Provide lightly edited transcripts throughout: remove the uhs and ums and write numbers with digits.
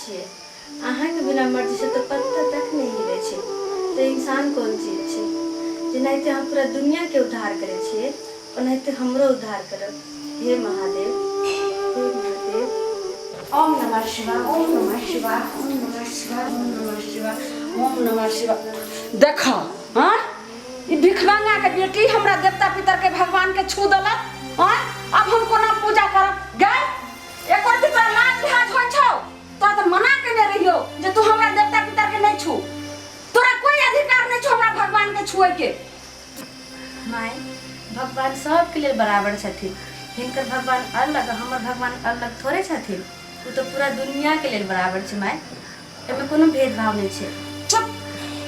छियै। अहाँके बिना मर्जीसँ तऽ पत्ता तक नहि हिलै छै, तऽ इंसान कोन चीज छै? जेनाहिते अहाँ पूरा दुनियाके उद्धार करै छियै, ओनाहिते हमरो उद्धार करब। हे महादेव, हे महादेव। ओम नमः शिवाय, ओम नमः शिवाय, ओम नमः शिवाय, ओम नमः शिवाय, ओम नमः शिवाय। देख हाँ, ई भिखमंगा के बेटी हमरा देवता पितर के भगवान के छू देलक। हाँ, अब हम कोना पूजा करब गए? एको दिन तोरा लाज लिहाज होइ छौ? तोरा तऽ मना केने रहियो जे तू हमरा देवता पितर के नहीं छू। तोरा कोई अधिकार नहीं छौ हमरा भगवान के छुए के। माय, भगवान सबके लेल बराबर छथिन। हिनकर भगवान अलग आ हमर भगवान अलग थोड़े छथिन। ओ तऽ पूरा दुनियाके लेल बराबर छै माय, एहिमे कोनो भेदभाव नहि छै। चुप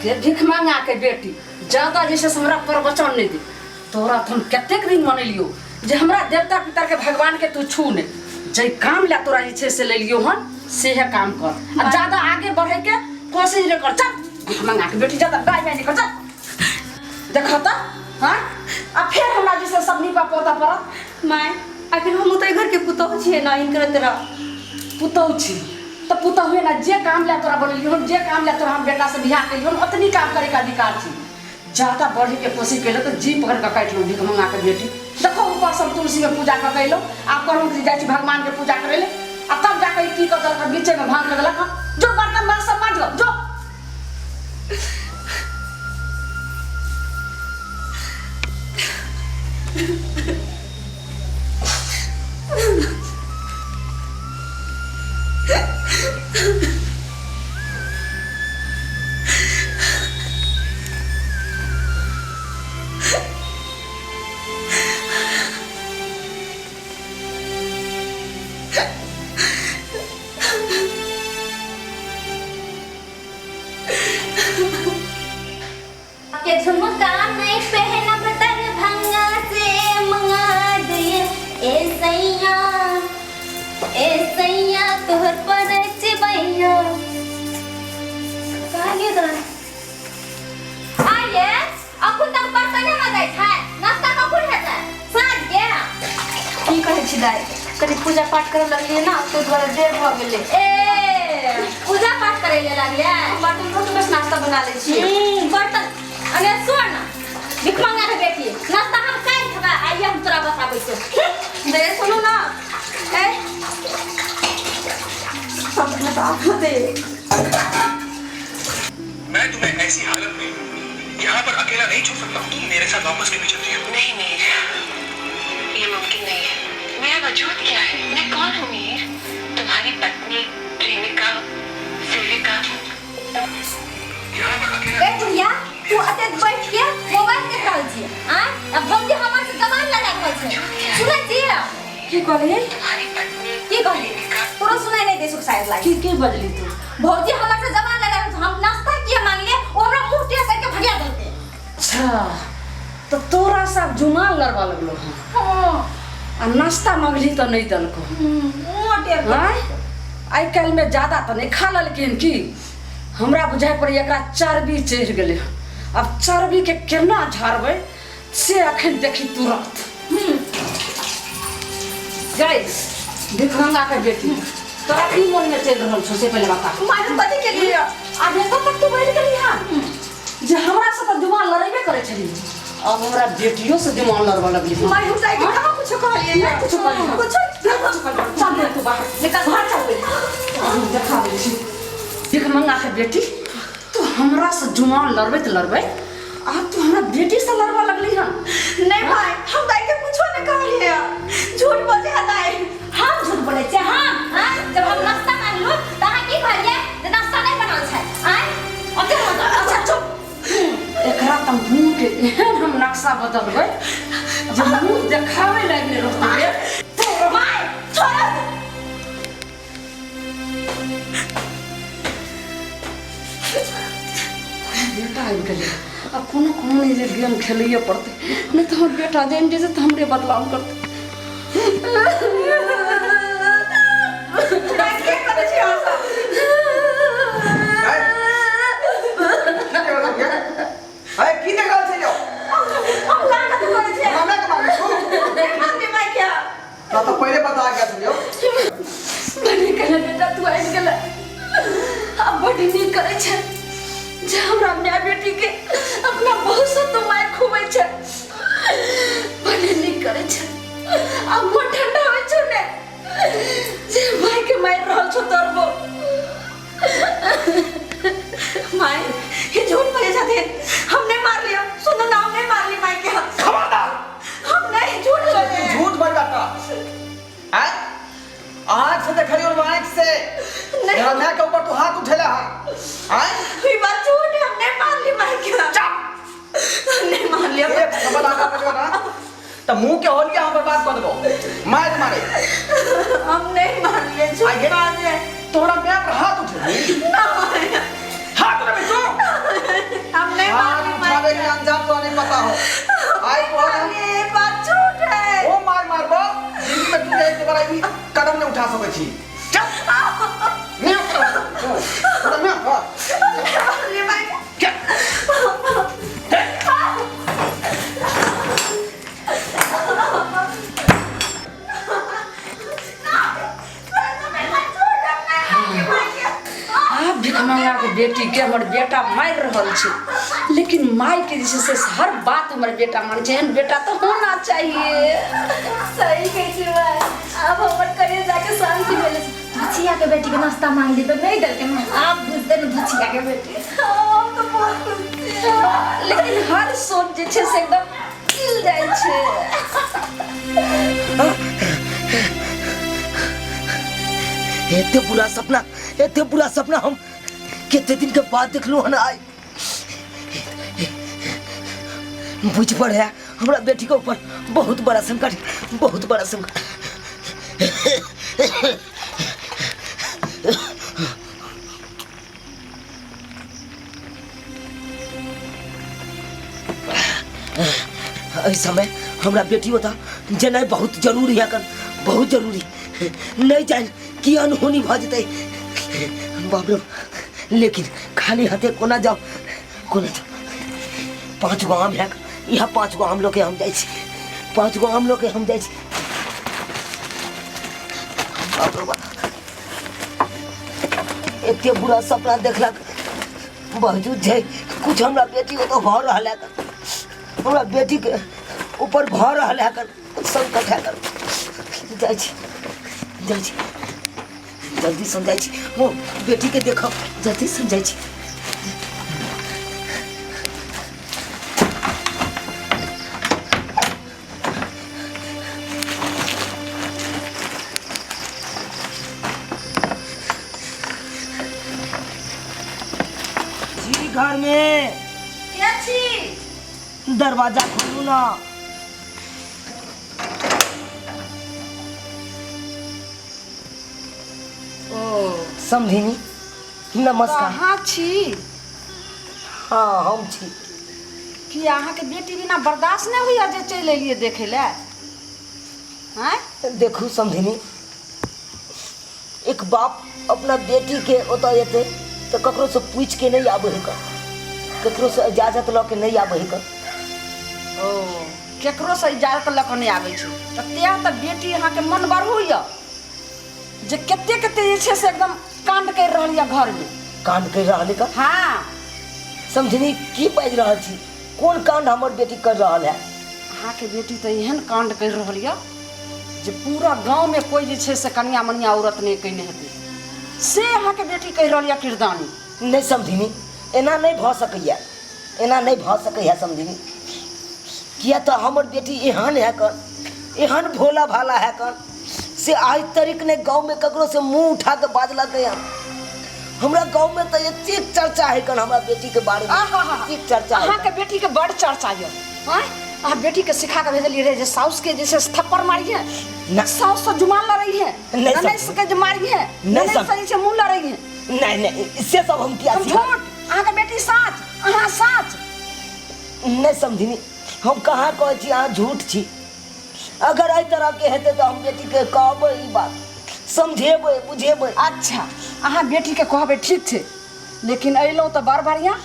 के भिखमंगा के बेटी, ज्यादा जे छै से हमरा प्रवचन नहि दे। तोरा तऽ हम कतेक दिन मनेलियो जे हमरा देवता पितर के भगवान के तू छू नहि। जै काम लए तोरा जे छै से लेलियो हन सेहे काम कर, आ ज्यादा आगे बढ़े के कोशिश नहि कर। चल भिखमंगा के बेटी, ज्यादा गाय माय नहि कर। चल देख तऽ हाँ, आ फेर हमरा जे छै सब नीपा पोता पड़त। माय, आखिर हम तऽ घर के पुतोहु छियै ने, हिनकर तोरा पुतोहु छी तऽ पुतोहुए ने। जे काम लए तोरा बनेलियो हन, जे काम लए तोरा हम बेटा से बियाह केलियो हन, ओतनी काम करे के अधिकार छी। ज्यादा बढ़े के कोशिश केलो तऽ जी पकड़ के काटि लो भिखमंगा के बेटी। देखो ऊपर से हम तुलसी में पूजा कऽ के अयलहुँ, आब कहलहुँ कि जाइ छी भगवान के पूजा करे ले, आ तब जाके ई की कऽ देलक, बीचे में भांग कऽ देलक। जो बर्तन बासन सब माँज लो जो। के झुमका नहीं पहनब दरभंगा से मंगा दिए ए सैया, ए सैया तोहर पर चिबैया। कहाँ गेल तोरा? आइए अखन तक बर्तन मजाइ छै, नाश्ता कखन हेतै? साँझ के। की कहै छी दाइ, कनि पूजा पाठ करऽ लगलियै ने, ताहि दुआरे देर भऽ गेलै। ए पूजा पाठ करै ले लागलै? बर्तन धो के बस नाश्ता बना लै छी। बर्तन अरे सुन भिखमंगा के बेटी, नाश्ता हम काल्हि खेबै, आइए हम तोरा बताबै छियौ। दे सुनू ना, ए सब बता दे। मैं तुम्हें ऐसी हालत में यहाँ पर अकेला नहीं छोड़ सकता। तुम मेरे साथ वापस क्यों नहीं चलती हो? नहीं मीर, ये मुमकिन नहीं है। मेरा वजूद क्या है? मैं कौन हूँ मीर? तुम्हारी पत्नी, प्रेमिका, सेविका। यहाँ पर अकेला ए बुढ़िया, तू अते बैठ के मोबाइल देख रहल छी आ आ भौजी हमर से जबान लगा रहल छै, सुनै छी? की कहली? तुम्हारी पत्नी, की कहली? तोरो सुनाई नहीं दे सुख शायद लागी। की की बजली तू? भौजी हमर से जबान लगा रहल छै, हम नाश्ता किया मांगले, ओ हमरा मुंह टेढ़ करके भगा देलकै। अच्छा तो तोरा सब जुमान लड़वा लगलो हन। हाँ। आ नाश्ता मांगली तो नहीं देलको। मुंह टेढ़ कर। आँय? आइ काल्हि में ज्यादा तऽ नहीं खा लेलखिन की? हमरा बुझाइ पड़ै एकरा चर्बी चढ़ि गेलै हन। अब चर्बी के केना झाड़बै से अखन देखी तुरंत। गई भिखमंगा के बेटी, तोरा की मन में चलि रहल छौ से पहिले बता। माय, हम कथी केलियै? आब एतऽ तक तू बढ़ि गेली हन जे हमरा से तऽ जुबान लड़ेबे करै छली, अब हमरा बेटियो से जुबान लड़बऽ लगली हन। माय, हम जाके कहाँ कुछो कहलियै? नहि कुछो कहलियै हन। कुछो नहि कुछो कहलियै। चल दे तू बाहर निकल, बाहर चल दे, हम देखा दै छी। भिखमंगा के बेटी, तू हमरा से जुबान लड़बैत लड़बैत आब तू हमरा बेटी से लड़बऽ लगली हन। नहीं भाई, हम दाई के कुछो नहीं कहलियै, झूठ बजे है दाई। हम झूठ बोलै छियै? हम आँय? जब हम नाश्ता मांगलू तऽ अहाँ की कहलियै जे नाश्ता नहि बनल छै? आँय, ओते मत। अच्छा चुप, एकरा तऽ मुँह के एहन हम नक्शा बदलबै जे मुँह देखाबै लायक नहि रहतै रे। माय छोड़ो। बेटा आबि गेलै, आब कोनो कोनो नहि जे गेम खेलैए पड़तै, नहि तऽ हमर बेटा जानि जेतै तऽ हमरे बदनाम करतै। के करै छी अहाँ सब? अरे की देख रहल छै यौ? हम कहाँ कथी करै छियै? हमरा के मारै छौ? नहि मारलियै माय के। ना तऽ पहिले बता गेल छलियौ। बने गेलै बेटा, तू आबि गेलै। बेटी के अपना बहू से तो मार खुबै छै, भने नीक करै छै। आ मन ठंडा होइ छौ ने जे माय के मारि रहल छौ तोर बहू। माय, ये झूठ बजे छथिन, हम नहीं मार लियो। सुनो ना, हम नहीं मार ली माय के। खबरदार, हम नहीं झूठ बोले। झूठ बजबा का आय आँख से देखलियो, आँख से। नहीं। मेरा माय के ऊपर तू हाथ उठेला है आय? ये बात झूठ है, हम नहीं मार ली माय के। चुप। हम नहीं मार लिया। एक शब्द आगा बजबा ना त मुंह के होलिया हम बर्बाद कर देबो मार मारे। हम नहीं मार लिए, झूठ आगे। बाजे। तोरा माय पर हाथ उठेली? ना मारे। हाथ उठेबी तू? हम नहीं मार हाथ ली माय उठावे के। के अंजाम तो नहीं पता हो आई नहीं को। मार लिए, ये बात झूठ है। ओ मार मारबो जिंदगी में तू एक बार ई कदम नहीं उठा सकै छी। चल मैं तोरा मैं मार ली माय के। क्या? आ भिखमंगा के बेटी के हमर बेटा मारि रहल छै, लेकिन माय के जे छै से हर बात हमर बेटा मानै छै। एहन बेटा तऽ होना चाहिए। सही कहै छी माय, आब हमर करे जाके शांति भेलै। धुचिया के बेटी के नाश्ता मांगली तो नहीं देलकै माय, आब बुझते ने धुचिया के बेटी। हम तऽ बहुत खुश छियै। लेकिन हर सोच जे छै से एकदम मिल जाइ छै। एते बुरा सपना, एते बुरा सपना हम कते दिन के बाद देखलहुँ हन आइ। बुझि पड़े है हमरा बेटी के ऊपर बहुत बड़ा संकट, बहुत बड़ा संकट। एहि समय हमरा बेटी ओतऽ जेनाइ बहुत जरूरी है कन, बहुत जरूरी। नहीं जानि की अनहोनी भऽ जेतै। बाप रे, लेकिन खाली हाथे कोना जाउ, कोना जाउ? 5 गो आम है यहाँ, 5 गो आम लऽ के हम जाइ छी, 5 गो आम लऽ के हम जाइ छी। बाप रे बाप, एते बुरा सपना देखलक बावजूद छै कुछ हमरा बेटी ओतऽ भऽ रहल है, हमरा बेटी के ऊपर भऽ रहल है कुछ संकट है। जाइ छी, जाइ छी, जल्दी से जाइ छी। ओ बेटी के देखब, जल्दी से जाइ छी। जी घर में के छी? दरवाजा खोलू ना। ओ समधिनी नमस्कार। कहाँ छी? हाँ हम छी। कि अहाँके बेटी बिना बर्दाश्त नहि होइया जे चलि एलियै देखै लए? आँय? देखू समधिनी, एक बाप अपना बेटी के ओतऽ एतै तऽ ककरो से पूछि के नहीं आबै है, ककरो से इजाजत लऽ के नहीं आबै है। ओ केकरो से इजाजत लऽ कऽ नहि आबै छै तऽ तें तऽ बेटी अहाँके मन बढ़ू यऽ जे कते कते जे छै से एकदम कांड करि रहल यऽ घरमे। कांड करि रहल है? हाँ। समधिनी की बाजि रहल छी? कोन कांड हमर बेटी कर रहल है? अहाँके बेटी तऽ एहन कांड करि रहल यऽ जे पूरा गाँवमे कोइ जे छै से कनिया मनिया औरत नहि कयने हेतै, से अहाँके बेटी कहि रहल यऽ किरदानी। नहि समधिनी, एना नहि भऽ सकैए, एना नहि भऽ सकैए समधिनी। किया तऽ हमर बेटी एहन है कन, एहन भोला भाला है कन से आइ तरीक नहि गाँवमे ककरो से मुँह उठा के बाजलक हन। हमरा गाँवमे तऽ एतेक चर्चा है कन हमरा बेटीके बारेमे, एतेक चर्चा है। अहाँके बेटीके बड़ चर्चा यऽ। आँय, अहाँ बेटीके सिखा के भेजलियै रहै जे साउसके जे छै से थप्पड़ मारिहे, ना। साउस से जुमान लड़ै है, नहीं सब। ननैद के जे मारिहे, नहीं ननैद सब। से जे छै मुँह लड़ै है। नहीं नहीं, से सब हम किया हम सिखा? झूठ, अहाँके बेटी साच, अहाँ साच। नहीं समधिनी, हम कहाँ कहै छी अहाँ झूठ छी। अगर एहि तरहके हेतै तऽ हम बेटीके कहबै, ई बात समझेबै बुझेबै। अच्छा, अहाँ बेटीके कहबै ठीक छै, लेकिन अयलहुँ तऽ बड़ बढ़िआँ,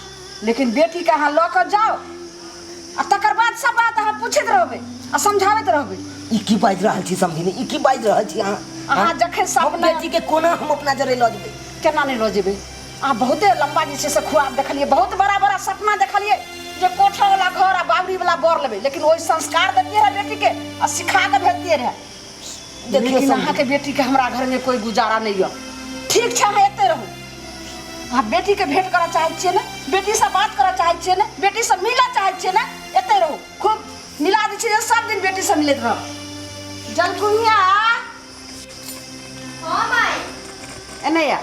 लेकिन बेटीके अहाँ लऽ कऽ जाउ आ तकर बाद सब बात अहाँ पूछैत रहबै आ समझाबैत रहबै। ई की बाजि रहल छी समधिनी, ई की बाजि रहल छी अहाँ? अहाँ जखन हम सपना बेटीके कोना हम अपना जरे लऽ जेबै? केना नहि लऽ जेबै? अहाँ बहुते लम्बा जे छै से ख्वाब देखलियै, बहुत बड़ा बड़ा सपना देखलियै जे कोठा वाला घर आ बावरी वाला बर लेबै, लेकिन ओहि संस्कार देतियै रहए बेटीके आ सिखा कऽ भेजतियै रहए। देखियौ लेकिन अहाँके बेटीके हमरा घरमे कोइ गुजारा नहि यऽ। ठीक छै, अहाँ एतै रहू। अहाँ बेटीके भेंट करऽ चाहै छियै ने, बेटीसँ बात करऽ चाहै छियै ने, बेटीसँ मिलऽ चाहै छियै ने, एतै रहू। खूब मिला दै छियै जे सब दिन बेटीसँ मिलैत रहब। जलकुइया। हाँ माई। एने आ।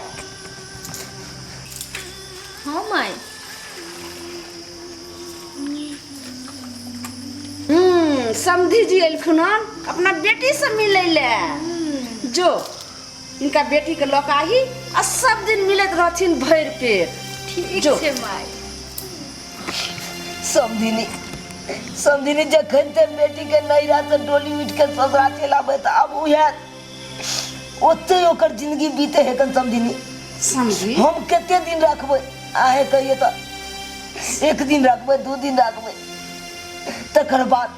हाँ माई। समधी जी एलखुन हन अपना बेटी से मिलै ले। जो इनका बेटी के लऽ कऽ आही आ सब दिन मिलैत रहथिन भरि पेट। ठीक जो। छै माई। समधिनी, समधिनी, जखन ते बेटी के नैहरा से डोली उठि के ससुरा चलि आबै तऽ आब उएह ओते ओकर जिंदगी बीते हेकन समधिनी। समझी हम कते दिन रखबै अहें कहियो तऽ? एक दिन रखबै, 2 दिन रखबै, तकर बाद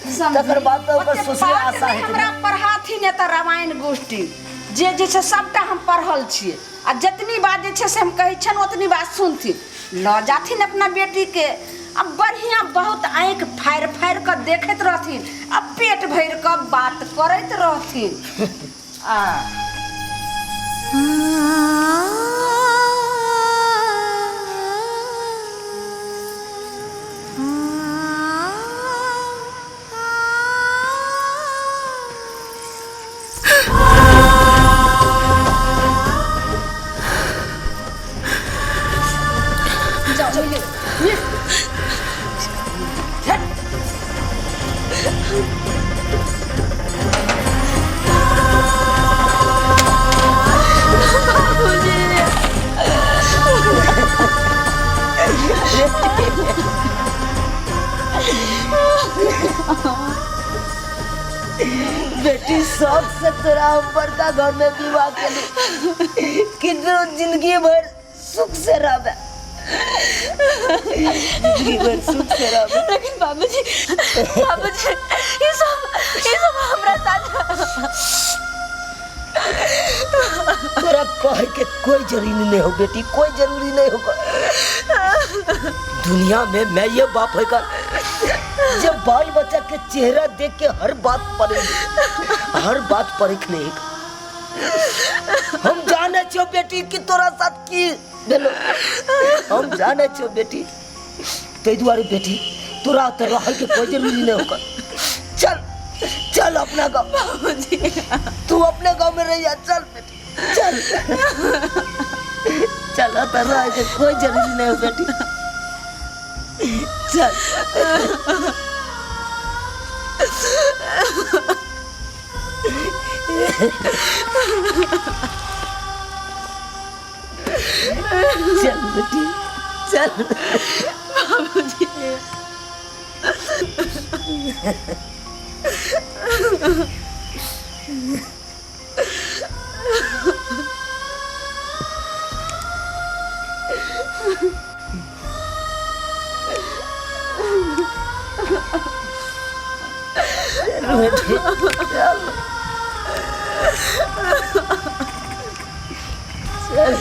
तकर बाद तऽ ओकर ओते सोचले पाठ आशा नहि हेतै। हमरा पढ़ाथिन एतऽ रामायण गोष्ठी जे जे छै सबटा हम पढ़ल छियै आ जतनी बात जे छै से हम कहै छियनि ओतनी बात सुनथिन। लऽ जाथिन अपना बेटीके आ बढ़िआँ बहुत आँखि फाड़ि फाड़ि कऽ देखैत रहथिन आ पेट भरि कऽ बात करैत रहथिन। आ बेटी, सबसे तोरा हम बड़का घर में विवाह केली कि तू जिंदगी भर सुख से रहबे, जिंदगी भर सुख से रहबे। लेकिन बाबूजी, बाबूजी, ये सब हमरा साथ तोरा कहे के कोई जरूरी नहीं हो बेटी, कोई जरूरी नहीं हो। दुनिया में मैं ये बाप है का जब बाल बच्चा के चेहरा देख के हर बात पर हर बात परख नहीं। हम जाने छो बेटी कि तोरा साथ की भेलो, हम जाने छो बेटी, तै दुआरे बेटी तोरा तो रह के कोई जरूरी नहीं होगा। चल चल अपना गाँव, तू अपने गांव में रह जा। चल बेटी चल चल, तो रह के कोई जरूरी नहीं हो बेटी, चल। चल बेटी चल। बाबूजी। चल बेटी चल चल।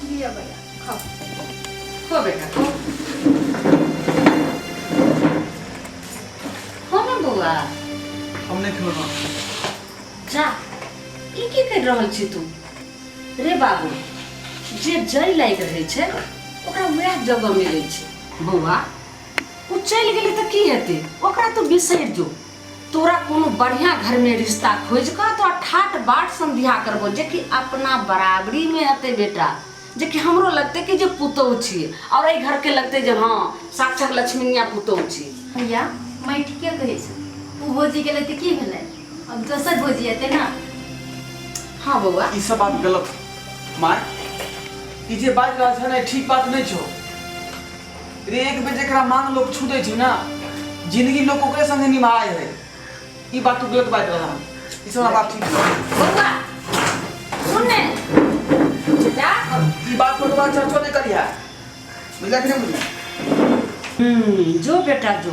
लिअ भैया, खाओ। खो बेटा, खो। हो ने बौआ? हम नहीं खेलबा। जा, ई की करि रहल छी तू? रे बाबू, जे जइ लागि रहै छै ओकरा वएह जगह मिलै छै। बौआ, ओ चलि गेलै तऽ की हेतै, ओकरा तू बिसरि जो। तोरा कोनो बढ़िया घर में रिश्ता खोजि कऽ तोरा ठाट बाट सन बियाह करबो, जेकि अपना बराबरी में हेतै बेटा, जेकि हमरो लगतै कि जे पुतोहु छी और एहि घर के लगतै जे हँ साक्षात लक्ष्मीनिया पुतोहु छी। भैया, माय ठीके कहै छै, ओ भौजी गेलै तऽ की भेलै, अब दोसर भौजी एतै ने। हाँ बौआ। ई सब बात गलत माय, ई जे बाजि रहल छै ने ठीक बात नहि छौ रे। एक बेर जकरा मांग लोग छू दै छै ना, जिंदगी लोग ओकरे संगे निभाए है। ई बात तू गलत बाजि रहल हन, ई सब बात ठीक नहीं। बौआ सुन ने बेटा, ई बात पर दोबारा चर्चो नहीं करिहा, बुझला कि नहीं बुझला? जो बेटा जो,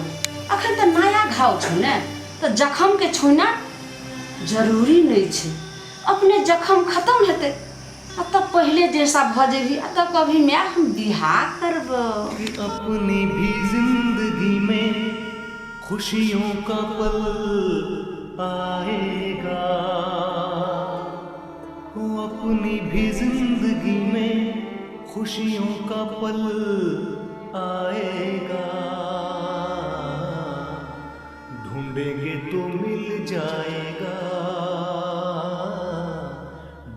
अखन तऽ नया घाव छौ ने, तऽ जखमके छूना जरूरी नहि छै। अपने जखम खत्म हेतै आ तब पहिले जैसा भऽ जेबही आ तब कभी माय हम बियाह करबौ। कि अपनी भी जिंदगी में खुशियों का पल आएगा, हो अपनी भी जिंदगी में खुशियों का पल आएगा, ढूंढेंगे तो मिल जाएगा,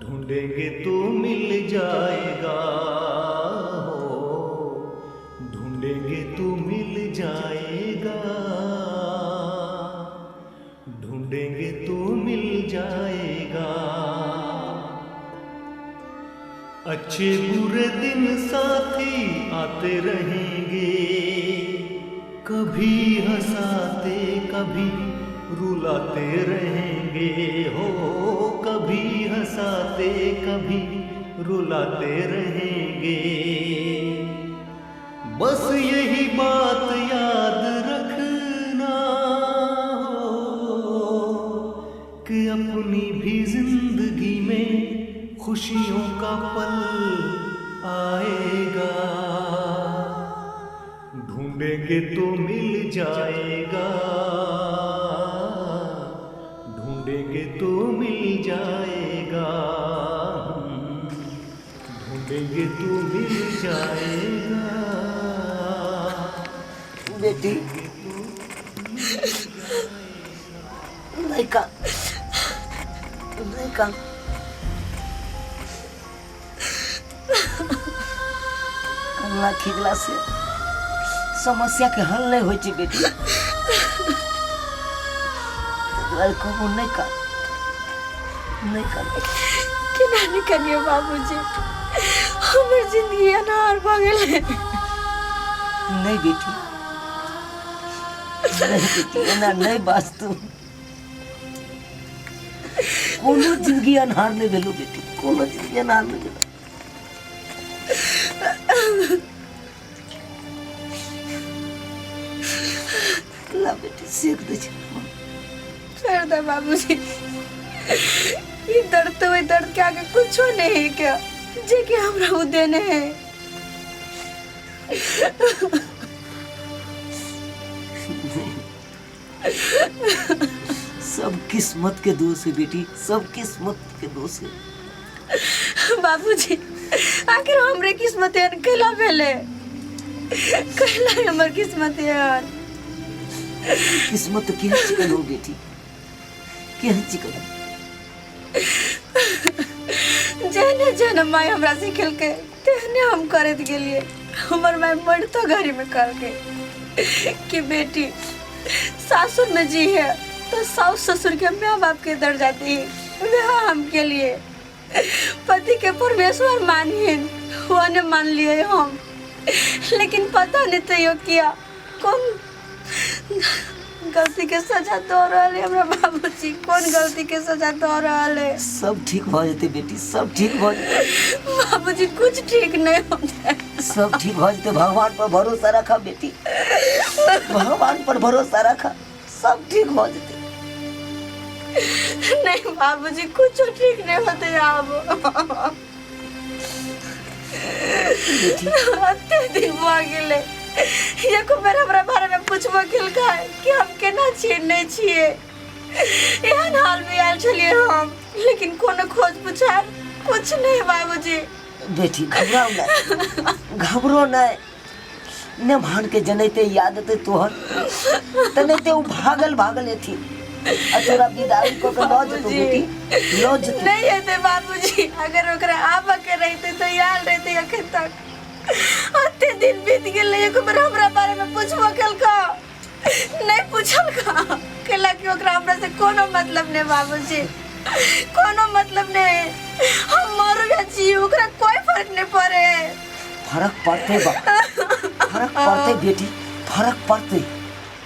ढूंढेंगे तो मिल जाएगा, हो ढूंढेंगे तो मिल जाएगा, ढूंढेंगे तो मिल जाएगा। अच्छे बुरे दिन साथी आते रहेंगे, कभी हंसाते कभी रुलाते रहेंगे, हो कभी हंसाते कभी रुलाते रहेंगे। बस यही बात याद रखना हो कि अपनी भी जिंदगी में खुशियों का पल आएगा, ढूंढेंगे तो मिल जाएगा, ढूंढेंगे तो मिल जाएगा, ढूंढेंगे तो मिल जाएगा। बेटी नहीं का, नहीं का, कन्ना खिजला से समस्या के हल नहीं होइ छै बेटी। दुआरे कहबो नहीं का, नहीं का। केना नहि करियौ बाबूजी, हमर जिंदगी अनार भऽ गेलै। नहीं बेटी, नहीं बेटी, एना नहीं बाज तू। कोनो जिंदगी अन्हार नहीं भेलो बेटी, कोनो जिंदगी अन्हार नहीं भेलो। ला बेटी सेक दै छै। छोड़ दे बाबूजी, ई दर्द तो वही दर्द के आगे कुछो नहीं है क्या जे कि हमरा उ देने है। सब किस्मत के दोष है बेटी, सब किस्मत के दोष है। बाबूजी आखिर हमरे किस्मत एहन कैला भेलै, कैला हमर किस्मत एहन? किस्मत केहन चिकन हो बेटी, केहन चिकन। जेहने जेहने माय हमरा सिखेलकै तेहने हम करैत गेलियै। हमर माय मरितो घड़ी में कहलकै कि बेटी सासुर में जी है तो सास ससुर के माँ बाप के दर्जा दी, वह हम के लिए पति के परमेश्वर मानिए, वो ने मान लिए हम, लेकिन पता नहीं तो यो किया कौन गलती के सजा दो रहल है हमरा बाबूजी, कौन गलती के सजा दो रहल है? सब ठीक भ जेतै बेटी, सब ठीक भ जेतै। बाबूजी कुछ ठीक नहीं होते। सब ठीक भ जेतै, भगवान पर भरोसा रखा बेटी, भगवान पर भरोसा रखा, सब ठीक भ जेतै। नहीं बाबूजी कुछ ठीक नहीं होते अब। बेटी अते दिन भऽ गेलै, एको बेर हमरा बारे में पूछबो केलकै कि हम केना छियै नहि छियै। एहन हाल में आयल छलियै हम, लेकिन कोनो खोज पुछार कुछ नहीं बाबूजी। बेटी घबराओ नहीं, घबरो नहीं, ने भान के जनैते याद एतै तोहर तनैते उ भागल भागल एथिन आ तोरा विदाई कऽ के लऽ जेतौ बेटी, लऽ जेतौ। नहीं एतै बाबूजी, अगर ओकरा आबऽ के रहितै तऽ आयल रहितै अखन तक। अते दिन बीत गेलै, एको बेर हमरा बारे में पूछबो केलका नहीं, पूछलका केला कि ओकरा हमरा से कोनो मतलब नहीं बाबूजी, कोनो मतलब नहीं। हम मरू या जी ओकरा कोई फर्क नहीं पड़े। फर्क पड़ते बा, फर्क पड़ते बेटी, फर्क पड़ते।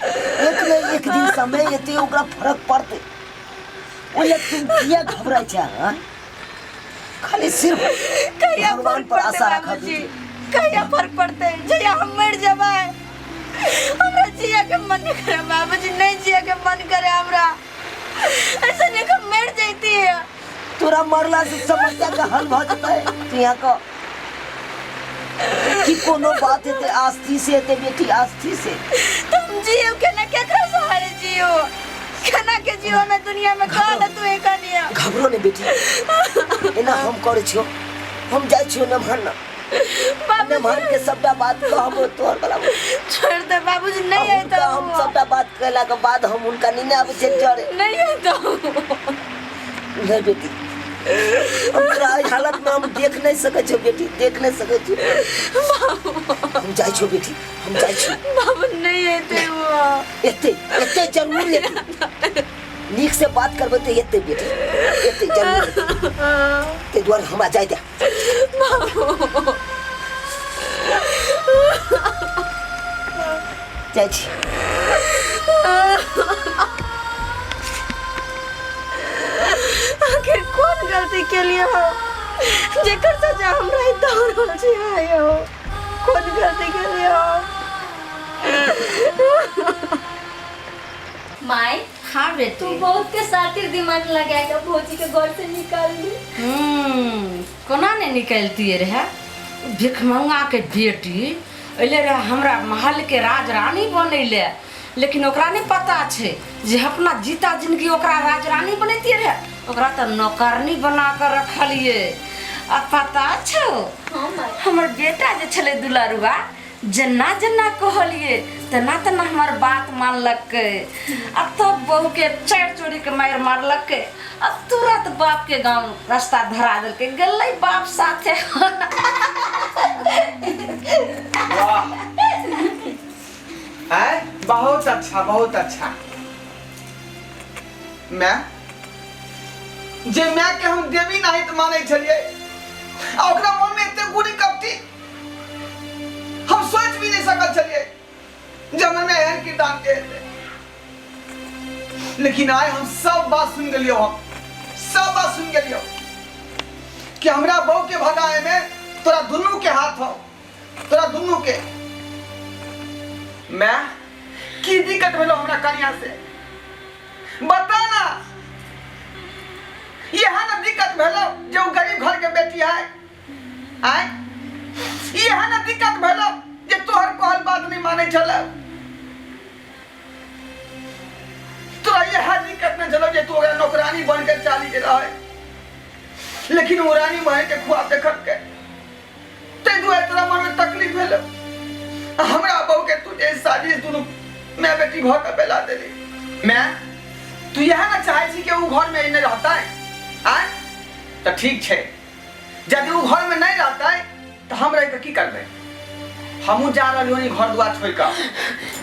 एक ने एक दिन समय एते ओकरा फर्क पड़ते। ओले तुम किया घबराइ छै हाँ? खाली सिर्फ कहिया भगवान फर्क पर पड़ते आशा रखा बाबूजी, बेटी। कहिया फर्क पड़ते? जहिया हम मर जेबै, हमरा जिया के मन नहीं करे बाबूजी, नहीं जिया के मन करे हमरा, ऐसे नहीं कि मर जाती है। तोरा मरला से समस्या के हल भऽ जेतै? तू यहाँ के कि कोनो बात हेतै, आस्थी से हेतै बेटी, आस्थी से। तुम जियो केना, केकरा सहारे जियो, केना के जियो में दुनिया में, कौन है तू एक निया। घबरो नहीं बेटी, एना हम करै छियो, हम जाइ छियो नमहर न नमहर के सबटा बात कहबो तोहर बला। छोड़ दे बाबूजी, नहीं है हुनका तो हम सबटा बात कहला के बाद हम हुनका नहीं आबै छै डरे। नहीं है तो नहीं बेटी, हम तोरा एहि हालत में हम देख नहीं सकै छियो बेटी, देख नहीं सकै छियो। हम जाइ छियो बेटी, हम जाइ छियो। बाबू नहीं है तो वो एते एते जरूर एते, नीक से बात करबै तऽ एते बेटी, एते जरूर एतै। ताहि दुआरे हमरा जाय दे। जाइ छी। आखिर कौन गलती के लिए हो जेकर सजा हमरा ही दऽ रहल छी आइ हो, कौन गलती के लिए हो? माय। हाँ बेटी। तू बहुत के सातिर दिमाग लगा के भौजी के घर से निकाल ली। कोना ने निकलती रहे भिखमंगा के बेटी, अइले रहे हमरा महल के राज रानी बनैले, लेकिन ओकरा नहीं पता छै जे अपना जीता जिंदगी ओकरा राज रानी बनैती रहे, ओकरा तऽ नौकरनी बना कऽ रखलिए। आ पता छौ हमर बेटा जे छलै दुलारुआ, जेना जेना कहलिए तेना तेना हमर बात मानलकै, आ तब बहू के चारि चोरी के मारि मारलकै आ तुरंत बाप के गांव रास्ता धरा देलकै, गेलै बाप साथे। वाह है, बहुत अच्छा, बहुत अच्छा। मैं जे मैं के हम देवी नहीं तो मानै छलियै, आ ओकरा मन में एते गुड़ी कपटी हम सोच भी नहीं सकल छलियै जे हमर में एहन किरदार के हेतै। लेकिन आइ हम सब बात सुन गेलियौ, हम सब बात सुन गेलियौ कि हमरा बहू के भगाए में तोरा दुनू के हाथ हो, तोरा दुनू के। मैं की दिक्कत भेलो हमरा कनिया से बता ना? यह ना दिक्कत भेलो जे उ गरीब घर के बेटी है, आय यह ना दिक्कत भेलो जे तोहर कहल बात नहीं माने छल, तोरा यह दिक्कत नहीं छलो जे तू ओकरा नौकरानी बन के चाली गेल है, लेकिन ओ रानी बन के खुआब देखल के ताहि दुआरे तोरा मन में तकलीफ भेलो। हमरा बहू के तू जे साजिश दुनू मैं बेटी भऽ के बेला देली। मैं तू यह ना चाहे छी कि उ घर में नहीं रहता है, आय तो ठीक छै, यदि उ घर में नहीं रहता है तो हम रह के की करबै? हमहूँ जा रहलियो नी घर दुआर छोड़ के।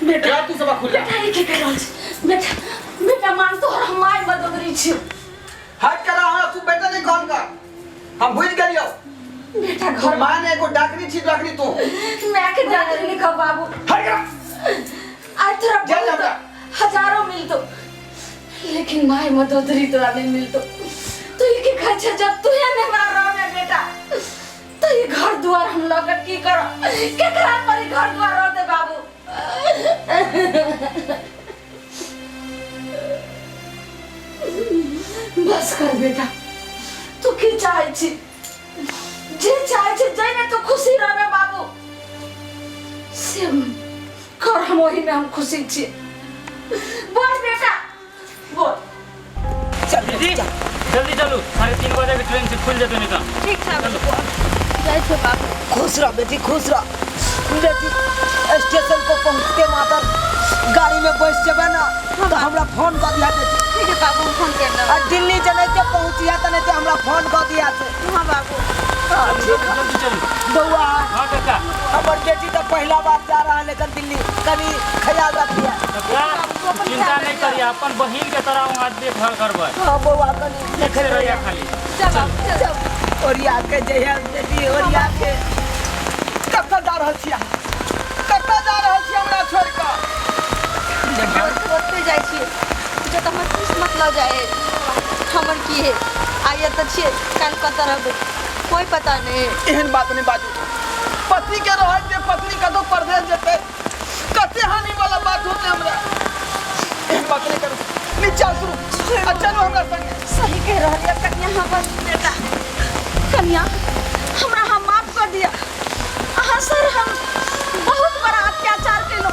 बेटा जा तू सब खुला। बेटा ई की कर रहल छी बेटा? बेटा मान तोहर हम माय बदोदरी छी। हट करा हमरा तू बेटा नहीं कौन कर, हम बुझ गेलियो बेटा। घर घर मां ने एगो डाकनी छी, डाकनी तू। मैं के डाकनी नहीं कह बाबू। हट करा। आज तोरा जा बहुत हमरा। हजारों मिलतो, लेकिन माय मदोदरी तोरा नहीं मिलतो। तू ई की कहै छै? जब तू है ने हमरा रहमे बेटा, तो ई घर दुआर हम लऽ के की करब? केकरा पर ई घर दुआर रहते बाबू? बस कर बेटा, तू की चाहे छी? जे चाहे छी, जाहिमे तू खुशी रहबे बाबू से कर, हम ओही में हम खुशी छी। बोल बेटा बोल। चल दीदी चल। जल्दी चलू, 3:30 बजे के ट्रेन से खुल जेतै नहीं तऽ। ठीक छै बाबू, जाइ छै बाबू। खुश रह बेटी, खुश रह बेटी। स्टेशन पर पहुंचते मातर गाड़ी में बैठ जेबे ना तो हमरा फोन कर दिया बेटी। ठीक है बाबू, हम फोन कर देब। आ दिल्ली जनैते पहुंचिया तनैते हमरा फोन कर दिया से। हाँ बाबू। हाँ, ठीक है। जल्दी चलू। बउआ। हाँ काका। हमर बेटी तो पहला बार जा रहा है लेकिन दिल्ली, कनी ख्याल रखिया। काका चिंता नहीं करिए, अपन बहिन के तरह वहाँ देखभाल करबै। हाँ बउआ, कनी ठीक से रहिए खाली। चल बाबू चल। ओरिया के जइया बेटी, ओरिया के। कतऽ जा रहल छी अहाँ? कतऽ जा रहल छी हमरा छोड़ कऽ? ओतऽ जाइ छियै जतऽ हमर किस्मत लऽ जाइ। हमर की है, आइ एतऽ छियै, काल्हि कतऽ रहबै कोइ पता नहि। एहन बात नहीं बाजू। पति के रहत जे पत्नी कतौ परदेश जेतै, कतौ कते हानि वाला बात होते हमरा। एहन बात नहीं करू, नीचा उतरू आ चलू हमरा संगे। सही कह रहल ये कन्या, हमर बेटा कन्या हमरा अहाँ माफ कर दिया। अहाँ सर हम बहुत बड़ा अत्याचार केलहुँ,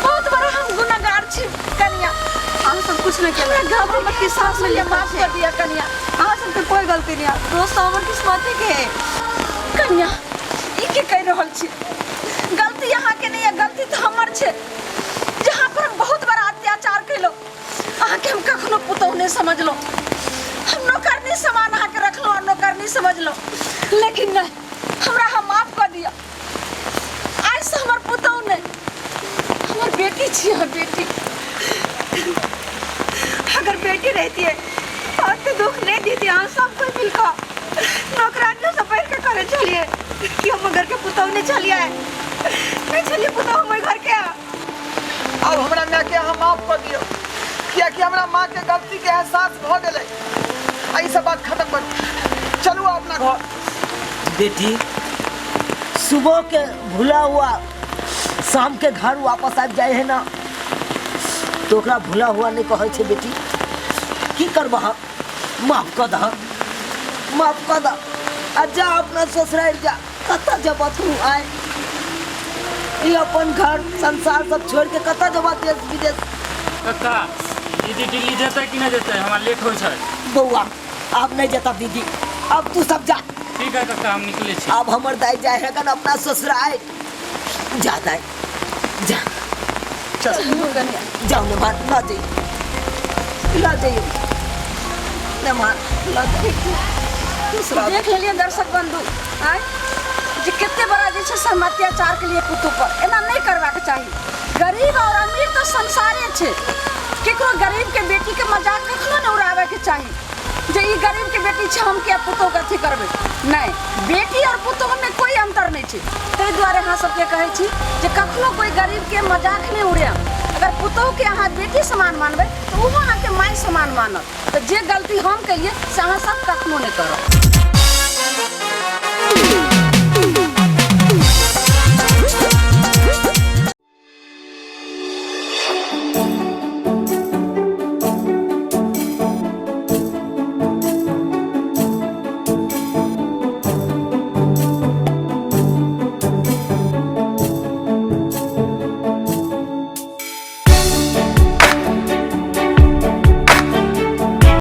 बहुत बड़ा हम गुनाहगार छी कन्या। अहाँ सब कुछ नहीं हमरा केलहुँ। घर में किसान में माफ कर दिया कन्या। अहाँ सबके कोई गलती नहीं है, दोस्त हमर किस्मते के है। कन्या ई के कहि रहल छी, गलती अहाँ के नहीं है, गलती तो हमर छे जहाँ पर हम बहुत बड़ा अत्याचार केलहुँ। अहाँके हम कखनो पुतोहु नहीं समझलहुँ, हम नौकरनी समान अहाँके रखलहुँ और नौकरनी समझलहुँ, लेकिन नहीं, हमरा अहाँ माफ कर दिया। आज से हमर पुतोहु नहीं, हमर बेटी छी अहाँ, बेटी। अगर बेटी रहती है और तो दुख नहीं देती। अहाँ सब कोई मिलकर नौकरानियों से बैठ के करे चलिए कि हम घर के पुतोहु नहीं चलिए, नहीं चलिए पुतोहु हमर घर के। अब हमरा माय के अहाँ माफ कर दियौ, कियाकि हमरा माँ के गलती के एहसास भऽ गेलै। आ ई सब बात खत्म करू, चलू अपना घर। बेटी सुबह के भूला हुआ शाम के घर वापस आबि जाए है ना, तो ओकरा भूला हुआ नहीं कहै छै बेटी। की करबह, माफ कऽ दह, माफ कऽ दह आ जा अपना ससुरारि जा। कतऽ जेबह तू आइ, ई अपन घर संसार सब छोड़ के कतऽ जेबह देश विदेश? कक्का दीदी दिल्ली जेतै कि नहि जेतै? हमरा लेट होइ छै। बौआ आब नहीं जेता दीदी, अब तू सब जा। ठीक है कक्का, हम निकले छी। अब हमर दाई जाए है कन अपना ससुराल। जा दाई जा, चल जाओ ने मार ला जाइयो, ला जाइयो ने मार ला जाइयो। दूसरा देख लेलिए दर्शक बंधु आय जे कते बड़ा जे छै से हम अत्याचार के लिए पुतोह पर एना नहीं करबाक चाही। गरीब और अमीर तो संसारे छै, केकरो गरीब के बेटी के मजाक कखनो नहीं उड़ावे के चाही जे ई गरीब के बेटी छै हम के पुतोह के अथी करबै। नहीं, बेटी और पुतोह में कोई अंतर नहीं छै। ताहि दुआरे अहाँ सबके कहै छी जे कखनो कोई गरीब के मजाक नहीं उड़ायब। अगर पुतोह के अहाँ बेटी समान मानबै तऽ ओहो अहाँके माय समान मानत। तऽ जे गलती हम केलियै से अहाँ सब कखनो नहीं करब।